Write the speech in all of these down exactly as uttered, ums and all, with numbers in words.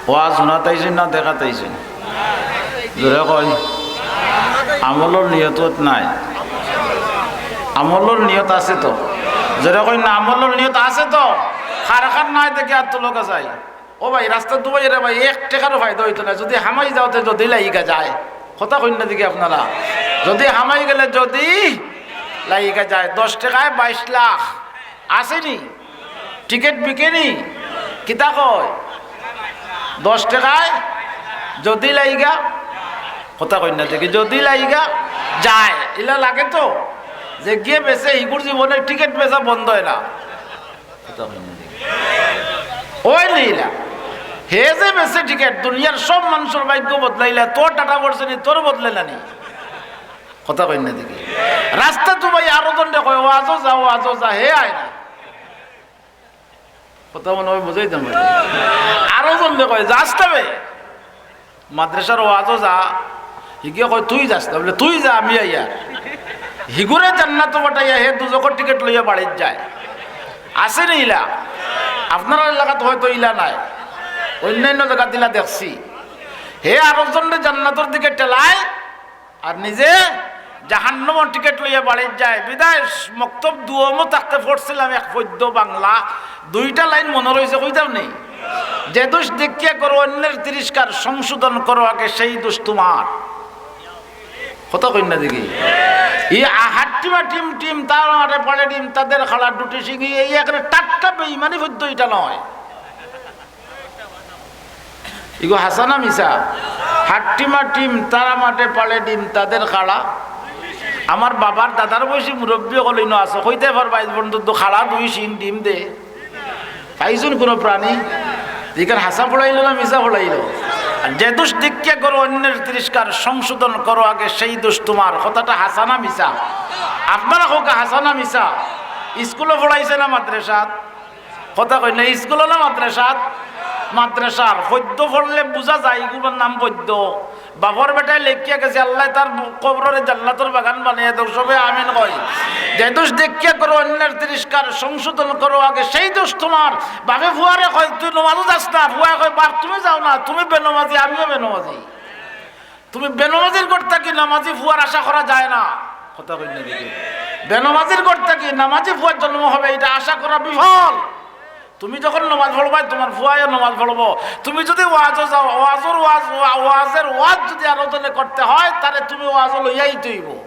ওয়াজ হুনাত আইছইন না দেখাত আইছইন? জোরে কইন। আমলর নিয়ত নাই? আমলর নিয়ত আছে তো? জোরে কইন না, আমলর নিয়ত আছে তো? কার কার নাই দেখি আত তুলউক্কা চাই। ও ভাই, রাস্তাত দুবাইরে ভাই, এক টেকারও ফায়দা অইতো না। যুদি হামাই যাও তে যুদি লাইগা যায়। কথা কইন না দেখি আপনারা। যুদি হামাই গেলে যুদি লাইগা যায়, দশ টেকায় বাইশ লাখ। আছে নি? টিকেট বিকে নি? কিতা কয়? দশ টেকায় যুদি লাইগা, কথা কইন না দেখি, যুদি লাইগা যায়, ইলা লাগে তো? যেগিয়ে বেচে, হিগুর জীবনে টিকেট বেচা বন্ধ অয় না। কথা কইন না দেখি। অয় নি ইলা? হে যে বেচে টিকেট, দুনিয়ার সব মানষর ভাইগ্য বদলাইলা, তোর টাটা পড়ছে নি, তোর বদলে না নি? কথা কইন না দেখি। রাস্তাত দুবাই আরো জনরে কয়, "ওয়াজো যা, ওয়াজো যা", হে আয় না। কথা মনে অয় বুঝাইতাম পারি। আরো জনরে কয়, "যাস না বে, মাদ্রাসার ওয়াজো যা।" হিগিয়ে কয়, "তুই যাস না।" বলে, "তুই যা, আমি আইয়ার।" হিগুরে জান্নাতো পাঠাইয়া হে দুজখর টিকেট লইয়া বাড়িত যায়। আছে নি ইলা? আপনারার এলাকাত হয়তো ইলা নাই, অইন্যাইন্য জাগাত ইলা দেখছি। হে আরো জনরে জান্নাতর দিকে ঠেলায়, আর নিজে জাহান্নামর টিকেট লইয়া বাড়িত যায়। বিদায় মক্তব দুয়মো থাকতে পড়ছিলাম এক পদ্য বাংলা, দুইটা লাইন মনো রইছে, কইতাম নি? "যে দোষ দেখিয়া করো অন্যের তিরস্কার, সংশোধন করো আগে সেই দোষ তোমার।" কথা কইন না দেখি। ই আ-, হাট্টিমা টিম টিম, তারা মাঠে পাড়ে ডিম, তাদের খাড়া দুটি শিঙি, এই একেবারে টাটকা বেইমানি পদ্য ইটা নয়। ইগু হাছা না মিছা? হাট্টিমা টিম, তারা মাঠে পাড়ে ডিম, তাদের খাড়া। আমার বাবার দাদার বয়সী মুরব্বি অকল ইনো আছে, কইতায় পারবা, আইজ পর্যন্ত তো খাড়া দুই শিং ডিম দে। পাইছইন কোনো প্রাণী? ইখান হাছা পড়াইলো না মিছা পড়াইলো? আর যে দোষ দেখিয়া করো অন্যের তিরস্কার, সংশোধন করো আগে সেই দোষ তোমার। কথাটা হাছা না মিছা? আপনারা কউক্কা, হাছা না মিছা? স্কুলো পড়াইছে না মাদ্রাসাত? কথা কইন না, স্কুলো না মাদ্রাসাত? মাদ্রাসার। পদ্য পড়লে বুঝা যায়, ইগুর নাম পদ্য। বাপর বেটায় লেখিয়া গেছে, আল্লায় তার কবররে জান্নাতর বাগান বানাইয়া দেউক, সবে আমিন কই। যে দোষ দেখিয়া করো অন্যের তিরস্কার, সংশোধন করো আগে সেই দোষ তোমার। বাপে ফুয়ারে কয়, "তুই নমাজো যাস না", ফুয়ায় কয়, "বাপ, তুমি যাও না, তুমি বেনমাজি, আমিও বেনমাজি।" তুমি বেনমাজির ঘর থাকি নামাজি ফুয়ার আশা করা যায় না। কথা কইন না দেখি। বেনমাজির ঘর থাকি নামাজি ফুয়ার জন্ম হবে, ইটা আশা করা বিফল। তুমি যখন নমাজ পড়বায়, তুমার ফুয়ায়ও নমাজ পড়বো। তুমি যুদি ওয়াজো যাও, ওয়াজর ওয়াজ, ওয়া-, ওয়াজের ওয়াজ যুদি আরো জনে করতে হয়, তারে তুমি ওয়াজো লইয়া আইতে অইবো।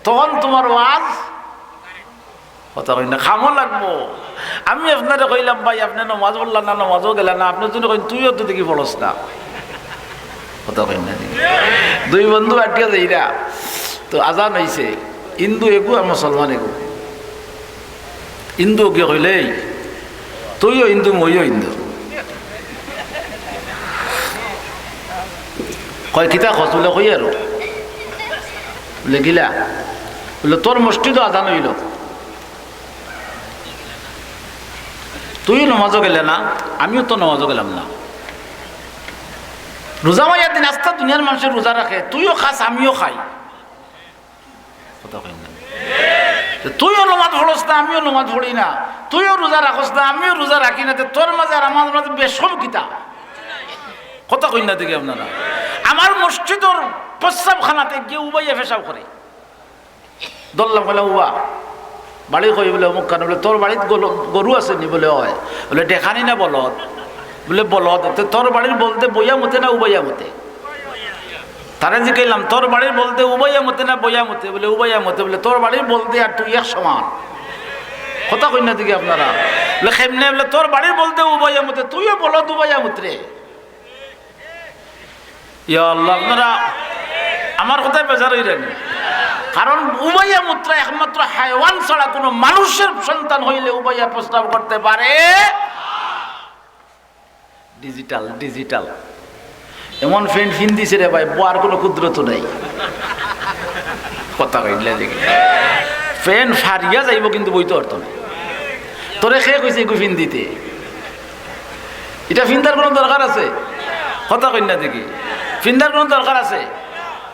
তখন তুমার ওয়াজ, কথা কইন না, কামো লাগবো। আমি আপনারে কইলাম, "ভাই, আপনে নমাজ পড়লা না, নমাজো গেলা না।" আপনে যুদি কইন, "তুইও তো দেখি পড়স না।" কথা কইন না দেখি। দুই বন্ধু আটিয়া যাইরা, তো আজান অইছে, হিন্দু এগু আর মুসলমান এগু। হিন্দু গিয়া কইলে, "এই, তুইও হিন্দু, মইও হিন্দু।" কয়, "কিতা কস?" বলে, "কই আরো।" বলে, "কিলা?" বলে, "তোর মসজিদো আজান অইলো, তুইও নমাজো গেলে না, আমিও তো নমাজো গেলাম না। রোজা মাইয়া দিন আস্তা দুনিয়ার মানষে রোজা রাখে, তুইও খাস, আমিও খাই।" কথা কইন না। তো তুইও নমাজ পড়স না, আমিও নমাজ পড়ি না, তুইও রোজা রাখস না, আমিও রোজা রাখি না, তো তোর মাঝে আর আমার মাঝে বেশকম কিতা? কথা কইন না দেখি আপনারা। আমার মসজিদর প্রস্রাবখানাতে গিয়া উবাইয়া পেশাব করে। ধরলাম, কইলাম, "উবা, বাড়ি কই?" বলে, "অমুক খানো।" বলে, "তোর বাড়িত গল-, গরু আছে নি?" বলে, "অয়।" বলে, "ডেকানি না বলদ?" বলে, "বলদ।" "তো তোর বাড়ির বলদে বইয়া মুতে না উবাইয়া মুতে?" তারে জিকাইলাম, "তোর বাড়ির বলদে উবাইয়া মুতে না বইয়া মুতে?" বলে, "উবাইয়া মুতে।" বলে, "তোর বাড়ির বলদে আর তুই এক সমান।" কথা কইন না দেখি আপনারা। বলে, "কেমনে?" বলে, "তোর বাড়ির বলদে উবাইয়া মুতে, তুইও বলদ উবাইয়া মুতরে।" ইয়া আল্লাহ, আপনারা আমার কথায় বেজার অইরা নি? কারণ উবাইয়া মুতরা একমাত্র হায়ওয়ান ছাড়া কোনো মানুষের সন্তান হইলে উবাইয়া প্রস্রাব করতে পারে। Digital, digital. এমন প্যান্ট ফিন্দিছে রে ভাই, বওয়ার কোনো কুদরত নাই। কথা কইলা দেখি। প্যান্ট ফারিয়া যাইবো কিন্তু বইতে পারতো না। তোরে কে কইছে এগু ফিন্দিতে? ইটা ফিন্দার কোনো দরকার আছে? কথা কইন না দেখি। ফিন্দার কোনো দরকার আছে?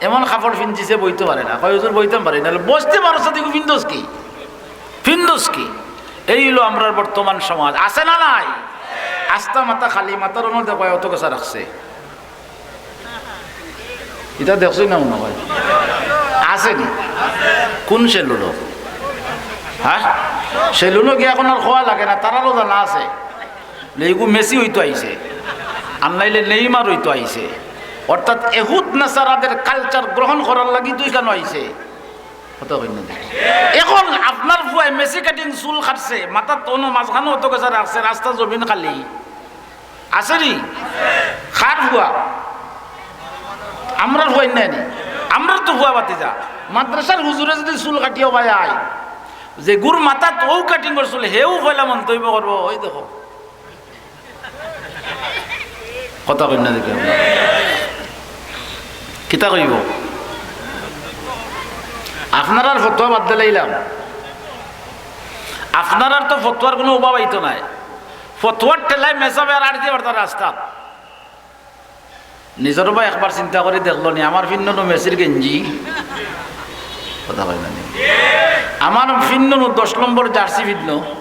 এমন কাপড় ফিন্দিছে বইতে পারে না। কয়, "হুজুর, বইতাম পারি না।" বলে, "বসতে পারস না, তুই ফিন্দোস কি? ফিন্দোস কি?" এই অইলো আমরার বর্তমান সমাজ। আছে না নাই? আস্তা মাথা খালি, মাথার অনো দেখো অত গেছা রাখছে। ইতা দেখছইন না মনে হয়? আছে নি? কোন সেলুনো? হ্যাঁ, সেলুনো গিয়া এখন আর খোয়া লাগে না, তারারও জানা আছে। লেগু মেসি অইতো আইছে, আর নাইলে নেইমার অইতো আইছে। অর্থাৎ এহুদ নাসারাদের কালচার গ্রহণ করার লাগি তো ইখানো আইছে। কথা কইন না দেখি। এখন আপনার ফুয়ায় মেসি কাটিং চুল কাটছে, মাথাত অনো মাঝখানো অত গেছা রাখছে, রাস্তা জমিন খালি। আছে নি? কার ফুয়া? আমরার ফুয়া নায় নি? আমরার তো ফুয়া ভাতিজা। মাদ্রাসার হুজুরে যদি চুল কাটিয়া বায় আয়, যেগুর মাথাত অউ কাটিংর চুল, হেউ পয়লা মন্তব্য করবো, "ওই দেখো।" কথা কইন না দেখি আপনারা। কিতা কইবো? আপনারার ফতোয়া বাদ দিলাইলাম। আপনারার তো ফতোয়ার কুনু অভাব অইতো নায়। ফতোয়ার ঠেলায় মেসাবে আর আটতে পারতা রাস্তাত। নিজর বায় একবার চিন্তা করি দেখলো নি, আমার ফিন্দনু মেসির গেঞ্জি, কথা কইন না নি? আমার ফিন্দনু দশ নম্বর জার্সি ফিন্দনু,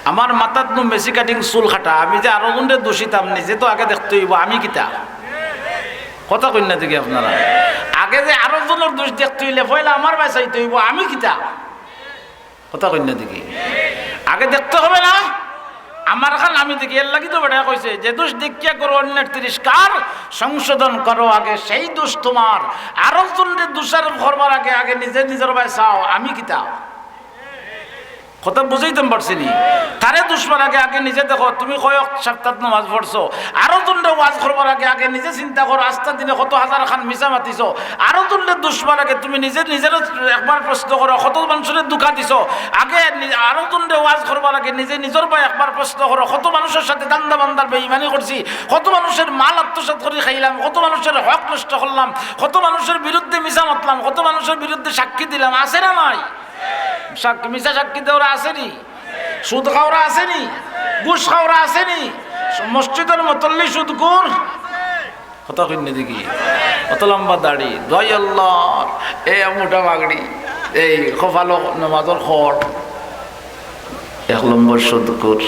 আমার মাথাত নু মেসি কাটিং চুল কাটা, আমি যে আরো জনরে দুষিতাম, নিজে তো আগে দেখতে অইবো আমি কিতা। কথা কইন না দেখি আপনারা। আগে যে আরো জনর দুষ দেখতে অইলে পয়লা আমার বায় চাইতে অইবো আমি কিতা। কথা কইন না দেখি। আগে দেখতে হবে না? আমার খান আমি দেখি, এর লাগি তো বেটায় কইছে, "যে দোষ দেখিয়া করো অন্যের তিরস্কার, সংশোধন করো আগে সেই দোষ তোমার।" আরো জনরে দোষারোপ করবার আগে, আগে নিজে নিজর বায় চাও, আমি কিতা? কথা বুঝাইতাম পারছি নি? তারে দুষবার আগে, আগে নিজে দেখো, তুমি কয়ক সপ্তাহ নামাজ পড়ছো, আরো জনরে ওয়াজ করবার আগে, আগে নিজে চিন্তা করো, আস্তা দিনে কত হাজার খান মিছা মাতিছো, আরো জনরে দুষবার আগে তুমি নিজে নিজেরে একবার প্রশ্ন করো, কত মানুষরে ধোঁকা দিছো। আগে নি-, আরো জনরে ওয়াজ করবার আগে নিজে নিজর বায় একবার প্রশ্ন করো, কত মানুষের সাথে ধান্দা বান্দার বেইমানি করছি, কত মানুষের মাল আত্মসাৎ করি খাইলাম, কত মানুষের হক নষ্ট করলাম, কত মানুষের বিরুদ্ধে মিছা মাতলাম, কত মানুষের বিরুদ্ধে সাক্ষী দিলাম, আছে না নাই? সাক-, মিছা সাক্ষী দেওরা আছে নি? সুদ খাওরা আছে নি? ঘুষ খাওরা আছে নি? মসজিদর মতল্লি সুদখুর। কথা কইন না দেখি। অত লম্বা দাড়ি, দোয়াই আল্লাহ, এ মোটা পাগড়ি, এই কপালো নামাজর খড়, এক নম্বর সুদখুর।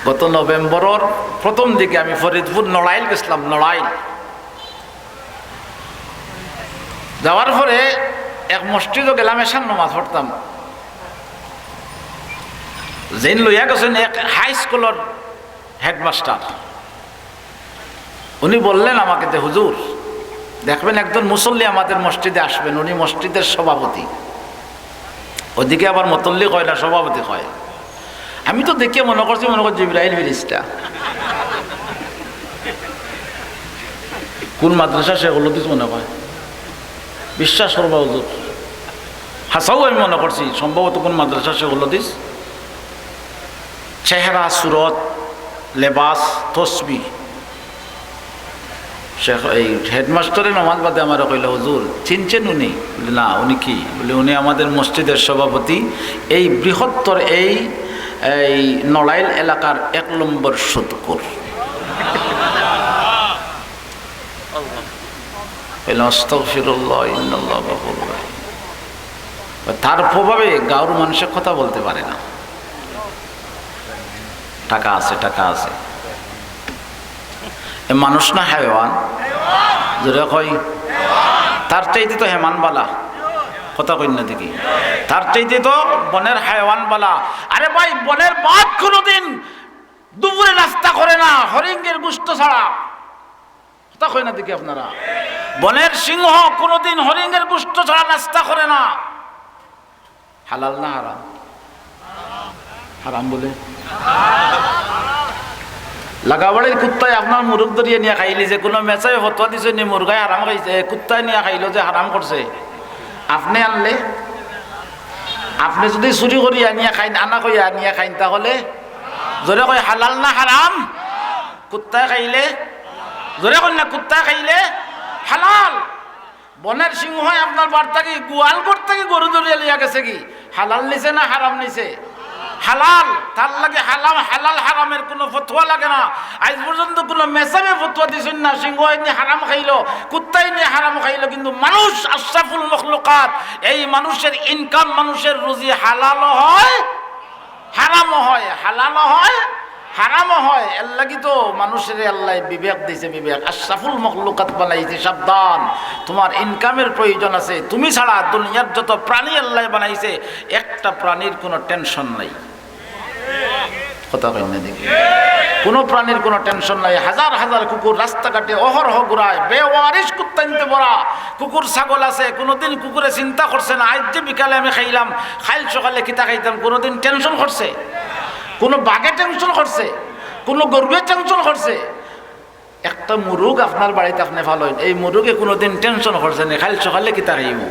গত নভেম্বরর প্রথম দিকে আমি ফরিদপুর নড়াইল গেছিলাম, নড়াইল। যাওয়ার পরে এক মসজিদো গেলাম, এশার নামাজ পড়তাম। যেইন লইয়া গেছইন এক হাই স্কুলর হেডমাস্টার, উনি বললেন আমাকে যে, "হুজুর, দেখবেন একজন মুসল্লি আমাদের মসজিদে আসবেন, উনি মসজিদের সভাপতি।" ওদিকে আবার মতল্লি কয় না, সভাপতি কয়। আমি তো দেখিয়া মনে করছি, মনে করি জিব্রাইল ফিরিস্তা। কোন মাদ্রাসা শেখুল হাদিস মনে কয়? বিশ্বাস করবা হুজুর, হাছাউ আমি মনে করছি সম্ভবত কোন মাদ্রাসা শেখুল হাদিস। চেহারা, সুরত, লেবাস, তসবি। শেখ, এই হেডমাস্টারে নামাজ বাদে আমারে কইলা, "হুজুর, চিনছেন উনি?" বলি, "না, উনি কি?" বলি, "উনি আমাদের মসজিদের সভাপতি, এই বৃহত্তর এই, এই নড়াইল এলাকার এক নম্বর সুদখুর।" কইলাম, "আস্তাগফিরুল্লাহ, ইন্নাল্লাহ গাফুরুর রাহিম।" তার প্রভাবে গাঁওর মানুষে কথা বলতে পারে না। টাকা আছে, টাকা আছে। এ মানুষ না হায়ওয়ান? জোরে কই। তার চাইতে তো হেমান বালা। কথা কইন না দেখি। তার চাইতে তো বনের হায়ওয়ান বালা। আরে ভাই, বনের বাঘ কোনোদিন দুপুরে নাস্তা করে না, হরিণের গোস্ত ছাড়া। কথা কয় না দেখি আপনারা। বনের সিংহ কোনোদিন হরিণের গোস্ত ছাড়া নাস্তা করে না। হালাল না হারাম? হারাম বলে। লাগাবাড়ির কুত্তায় আপনার মুরগ ধরিয়া নিয়া খাইলিছে, কোনো মেসাবে ফতোয়া দিছে নি মুরগায় হারাম খাইছে, এ কুত্তায় নিয়া খাইলো যে হারাম করছে। আপনে আনলে, আপনে যদি চুরি করি আনিয়া খাইন, আনা কইয়া আনিয়া খাইন, তাহলে জোরে কই হালাল না হারাম? কুত্তায় খাইলে, জোরে কই না, কুত্তায় খাইলে হালাল। বনের সিংহয় আপনার বাড়ি থাকি, গোয়াল ঘর থাকি গরু ধরিয়া লইয়া গেছে কি? হালাল নিছে না হারাম নিছে? হালাল। তার লাগি হালাল, হালাল হারামের কোনো ফতোয়া লাগে না। আইজ পর্যন্ত কোনো মেসাবে ফতোয়া দিছইন না, সিংহ এমনি হারাম খাইলো, কুত্তায় এমনি হারাম খাইলো, কিন্তু মানুষ আশরাফুল মখলুকাত, এই মানুষের ইনকাম, মানুষের রুজি হালালও হয়, হারামও হয়, হালালও হয়, হারামও হয়। এর লাগি তো মানুষরে আল্লায় বিবেক দিছে, বিবেক। আশরাফুল মখলুকাত বানাইছে, সাবধান, তুমার ইনকামের প্রয়োজন আছে। তুমি ছাড়া দুনিয়ার যত প্রাণী আল্লায় বানাইছে, একটা প্রাণীর কোনো টেনশন নাই। কথা কইন না দেখি, কোনো প্রাণীর কোনো টেনশন নাই। হাজার হাজার কুকুর রাস্তাঘাটে অহরহ ঘুরায়, বেওয়ারিশ কুত্তাইন্তে ভরা। কুকুর ছাগল আছে, কোনোদিন কুকুরে চিন্তা করছে না, "আইজ যে বিকালে আমি খাইলাম, কাইল সকালে কিতা খাইতাম?" কোনোদিন টেনশন করছে? কোনো বাঘে টেনশন করছে? কোনো গরুয়ে টেনশন করছে? একটা মুরুগ আপনার বাড়িত আপনে ফালইন, এই মুরুগে কোনোদিন টেনশন করছে নি, "কাইল সকালে কিতা খাইমু?"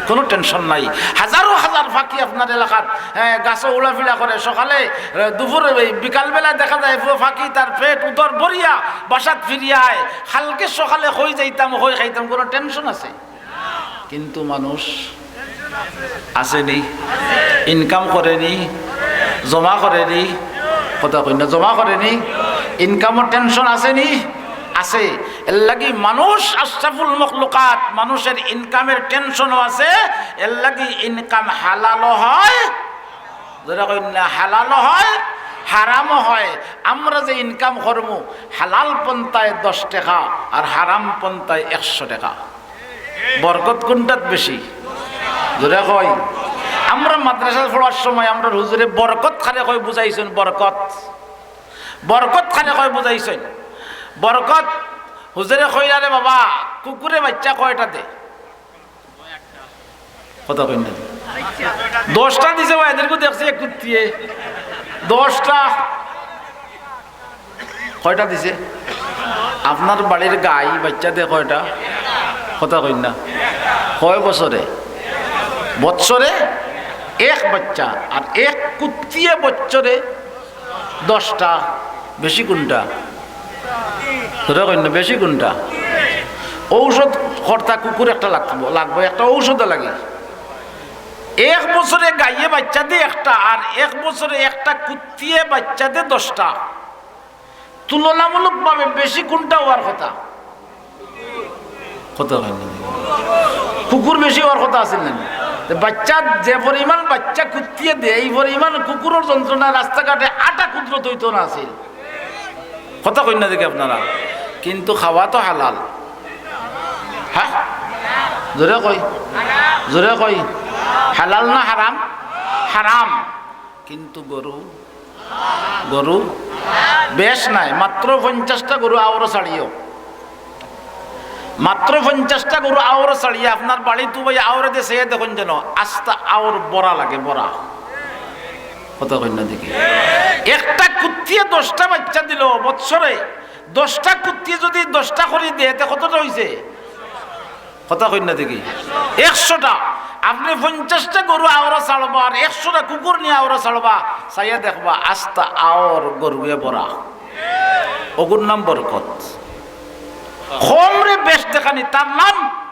কোনো টেনশন নাই। হাজারো হাজার পাখি আপনার এলাকাত, হ্যাঁ, গাছো উড়াফিরা করে। সকালে, এ, দুপুরে, এই বিকালবেলা দেখা যায়, ফ-, পাখি তার পেট উদর ভরিয়া বাসাত ফিরিয়া আয়, "কালকে সকালে কই যাইতাম, কই খাইতাম", কোনো টেনশন আছে? কিন্তু মানুষ আছে নি, ইনকাম করে নি, জমা করে নি, কথা কইন না, জমা করে নি, ইনকামর টেনশন আছে নি? আছে। এর লাগি মানুষ আশরাফুল মখলুকাত, মানুষের ইনকামের টেনশনও আছে। এর লাগি ইনকাম হালালও হয়, জোরে কইন না, হালালও হয়, হারামও হয়। আমরা যে ইনকাম করমু, হালাল পন্থায় দশ টেকা আর হারাম পন্থায় একশো টেকা। বরকত কোনটাত বেশি? জোরে কই। আমরা মাদ্রাসাত পড়ার সময় আমরার হুজুরে বরকত কারে কয় বুঝাইছইন, বরকত। বরকত কারে কয় বুঝাইছইন। বরকত হুজুরে কইরা, "রে বাবা, কুকুরে বাইচ্চা কয়টা দে?" কথা কইন না। দশটা দিছে বা, এদেরকে দেখছি এক কুত্তিয়ে। দশটা। কয়টা দিছে? আপনার বাড়ির গাই বাইচ্চা দে কয়টা? কথা কইন না। কয় বছরে? বৎসরে এক বাইচ্চা, আর এক কুত্তিয়ে বৎসরে দশটা। বেশি কোনটা? ধরে কইন না, বেশি কোনটা? ঔষধ কর্তা কুকুর একটা লাগবো, লাগবো, একটা ঔষধ লাগে। এক বছরে গাইয়ে বাইচ্চা দে একটা, আর এক বছরে একটা কুত্তিয়ে বাইচ্চা দে দশটা। তুলনামূলকভাবে বেশি কোনটা হওয়ার কথা? কথা হয় না। কুকুর বেশি হওয়ার কথা আছিল না? তো বাইচ্চা, যে পরিমাণ বাইচ্চা কুত্তিয়ে দে, এই পরিমাণ কুকুরর যন্ত্রণায় রাস্তাঘাটে আটা কুদরত হইতো না আছিল। কথা কইন না দেখি আপনারা। কিন্তু খাওয়া তো হালাল। হ্যাঁ? জোরে কই, জোরে কই। হালাল না হারাম? হারাম। কিন্তু গরু, গরু বেশ নাই, মাত্র পঞ্চাশটা গরু আওরো ছাড়িও, মাত্র পঞ্চাশটা গরু আওরো ছাড়িয়া আপনার বাড়িত ভাই আওরে দে চেয়ে দেখইন যেন আস্তা আওর বড়া লাগে, বড়া। কথা কইন না দেখি। একটা কুত্তিয়ে দশটা বাইচ্চা দিল বৎসরে, দশটা কুত্তিয়ে যদি দশটা করি দেয়, তে কতটা হইছে? কথা কইন না দেখি। একশোটা। আপনে পঞ্চাশটা গরু আওরা ছাড়বা আর একশোটা কুকুর নিয়া আওরা ছাড়বা, চাইয়া দেখবা আস্তা আওর গরুয়ে বড়া। অগুর নাম বরকত। কমরে বেশ দেখানি, তার নাম,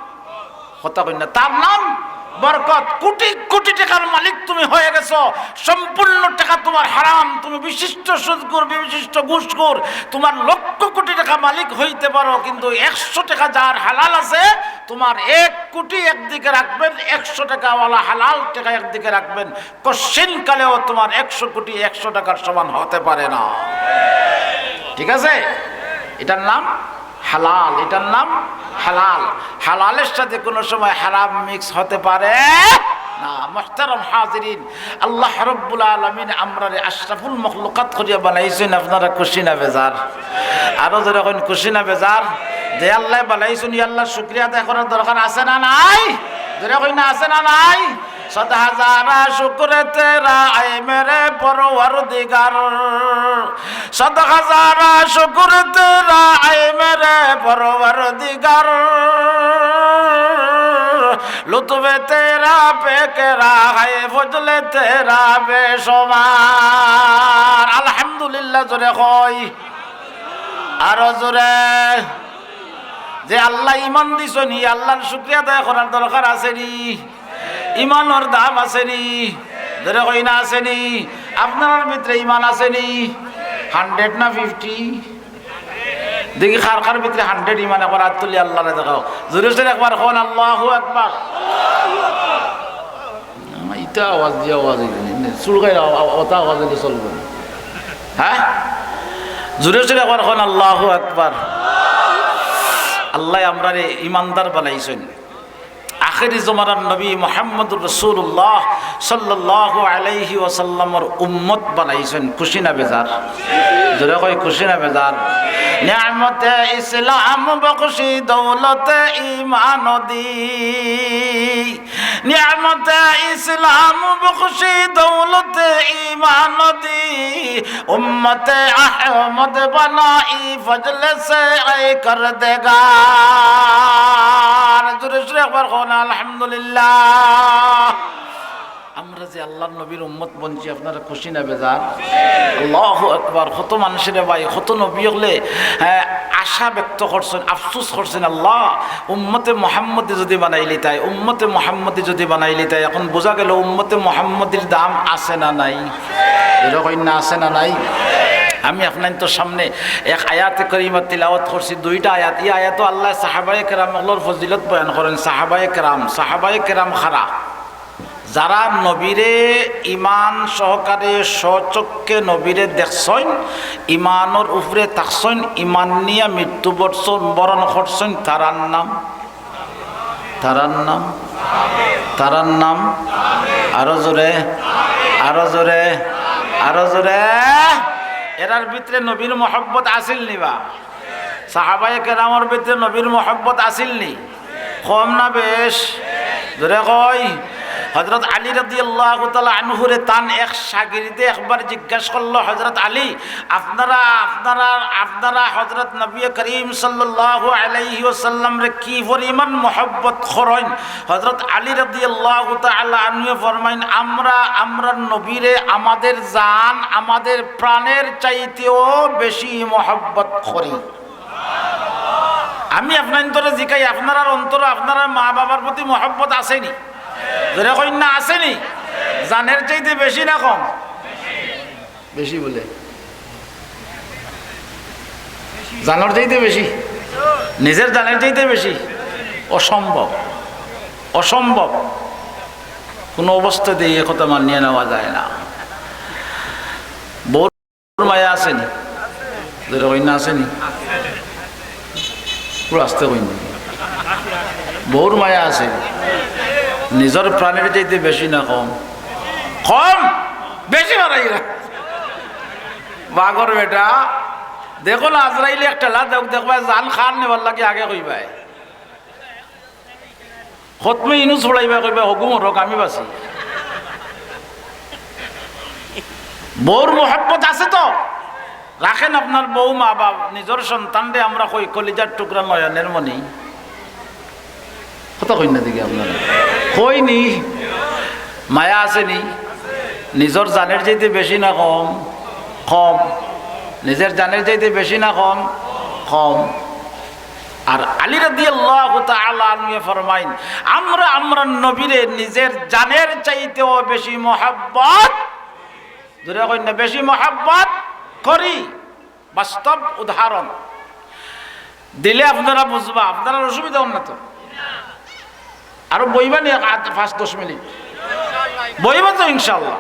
কথা কইন না, তার নাম বরকত। কোটি কোটি টেকার মালিক তুমি হয়ে গেছো, সম্পূর্ণ টেকা তোমার হারাম, তুমি বিশিষ্ট সুদখোর, বিশিষ্ট ঘুষখোর, তোমার লক্ষ কোটি টেকা মালিক হইতে পারো, কিন্তু একশো টেকা যার হালাল আছে, তোমার এক কোটি একদিকে রাখবেন, একশো টেকাওয়ালা হালাল টেকা একদিকে রাখবেন, কশ্চিন কালেও তোমার একশো কোটি একশো টেকার সমান হতে পারে না। ঠিক আছে? এটার নাম হালাল, এটার নাম হালাল। হালালের সাথে কোনো সময় হারাম মিক্স হতে পারে না। মুহতারাম হাজিরিন, আল্লাহ রাব্বুল আলামিন আমরারে আশরাফুল মখলুকাত করিয়া বানাইছইন, আপনারা খুশি না বেজার? আরো জোরে কইন, খুশি না বেজার? যে আল্লায় বানাইছইন, ই আল্লাহর শুকরিয়া আদায় করার দরকার আছে না নাই? জোরে কইন না, আছে না নাই? শত হাজার শুকর তেরা, আয় মেরে পরওয়ারদিগার। শত হাজার শুকর তেরা, আয় মেরে পরওয়ারদিগার। লুতফে তেরা বেকেরা, হায় ফজলে তেরা বেশুমার। আলহামদুলিল্লাহ জোরে কই, আরো জোরে। যে আল্লায় ইমান দিছইন, ই আল্লাহর শুকরিয়া আদায় করার দরকার আছে নি? ইমানর দাম আছে নি? জোরে কই না, আছে নি? আপনারার ভিতরে ইমান আছে নি? হান্ড্রেড না ফিফটি? দেখি কার কার ভিতরে হান্ড্রেড ইমান, একবার আত তুলি আল্লাহরে দেখাও। জোরে জোরে একবার কইন, আল্লাহু আকবার। ইটা আওয়াজ দিয়া আওয়াজ হইবে না, চুলকাইর আওয়া-, আওয়া-, অতা আওয়াজ হইলে চলবে না। হ্যাঁ? জোরে জোরে একবার কইন, আল্লাহু আকবার। আল্লায় আমরারে ইমানদার বানাইছইন। আখেরি জমানার নবী মুহাম্মদুর রাসূলুল্লাহ সাল্লাল্লাহু আলাইহি ওয়াসাল্লামর উম্মত বানাইছইন। খুশি না বেজার? জোরে কই, খুশি না বেজার? নিয়ামতে ইসলাম বখশি দৌলতে ঈমান দি, নিয়ামতে ইসলাম বখশি দৌলতে ঈমান দি, উম্মতে আহমদ বানাই ফজলে সে আই কর দেগার। জোরে জোরে একবার কইন আলহামদুলিল্লাহ। আমরা যে আল্লাহর নবীর উম্মত বনছি, আপনারা খুশি না বেজার? আল্লাহু আকবার। কত মানুষরে ভাই, কত নবী অকলে, হ্যাঁ, আশা ব্যক্ত করছইন, আফসোস করছইন, আল্লাহ, উম্মতে মুহাম্মদী যদি বানাইলিতায়, উম্মতে মুহাম্মদী যদি বানাইলিতায়। এখন বুঝা গেল উম্মতে মুহাম্মদীর দাম আছে না নাই? জোরে কইন না, আছে না নাই? আমি আপনাইনতর সামনে এক আয়াতে করিমা তিলাওয়াত করছি, দুইটা আয়াত। ই আয়াতো আল্লায় সাহাবায়ে কেরাম অকলর ফজিলত বয়ান করইন। সাহাবায়ে কেরাম, সাহাবায়ে কেরাম কারা? যারা নবীরে ইমান সহকারে স্বচক্ষে নবীরে দেখছইন, ইমানর উপরে থাকছইন, ইমান নিয়া মৃত্যু বরণ করছইন, তারার নাম, তারার নাম, তারার নাম, আরো জোরে, আরো জোরে, আরো জোরে। এরার ভিতরে নবীর মহব্বত আছিল নি বা? সাহাবায়ে কেরামর ভিতরে নবীর মহব্বত আছিল নি? কম না বেশ? জোরে কই। হযরত আলী রাদিয়াল্লাহু তাআলা আনহুরে তান এক শাগির্দে একবার জিজ্ঞাসা করলো, "হযরত আলী, আপনারা, আপনারা, আপনারা হযরত নবী করিম সাল্লাল্লাহু আলাইহি ওয়াসাল্লামরে কি পরিমাণ মহব্বত করইন?" হযরত আলী রাদিয়াল্লাহু তাআলা আনহু ফরমাইন, "আমরা, আমরা নবীরে আমাদের জান, আমাদের প্রাণের চাইতেও বেশি মহব্বত করি।" আমি আপনাইনতরে জিকাই, আপনারার অন্তরো আপনারার মা বাবার প্রতি মহব্বত আছে নি? জোরে কইন না, আছে নি? জানের চাইতে বেশি না কম? বেশি বলে। জানর চাইতে বেশি? নিজের জানের চাইতে বেশি? অসম্ভব, অসম্ভব। কোনো অবস্থাতেই এ কথা মানিয়া নেওয়া যায় না। বউর মায়া আছে নি? জোরে কইন না, আছে নি? পুরো আস্তে কইন না। বউর মায়া আছে নি? নিজর প্রাণের চাইতে বেশি না কম? কম? বেশি বাড়াই না। বাঘর বেটা, দেখো না, আজরাইলে একটা লাত দেখ, দেখবায় জান কার নেবার লাগি আগে কইবায়। খতমে ইউনুস পড়াইবা, কইবা, "হগু মরক, আমি বাঁচি।" বউর মহব্বত আছে তো? রাখেন আপনার বউ, মা বাপ, নিজর সন্তানরে আমরা কই কলিজার টুকরা, নয়নের মণি। কথা কইন না দেখি আপনারা। কই নি? মায়া আছে নি? নিজর জানের চাইতে বেশি না কম? কম। নিজের জানের চাইতে বেশি না কম? কম। আর আলী রাদিয়াল্লাহু তাআলা আনহু ফরমাইন, "আমরা, আমরা নবীরে নিজের জানের চাইতেও বেশি মহব্বত," জোরে কইন না, "বেশি মহব্বত করি।" বাস্তব উদাহরণ দিলে আপনারা বুঝবা, আপনারার অসুবিধা অর না তো? আরো বইবা নি এক আধ, পাঁচ দশ মিনিট? বইবা তো ইনশাআল্লাহ?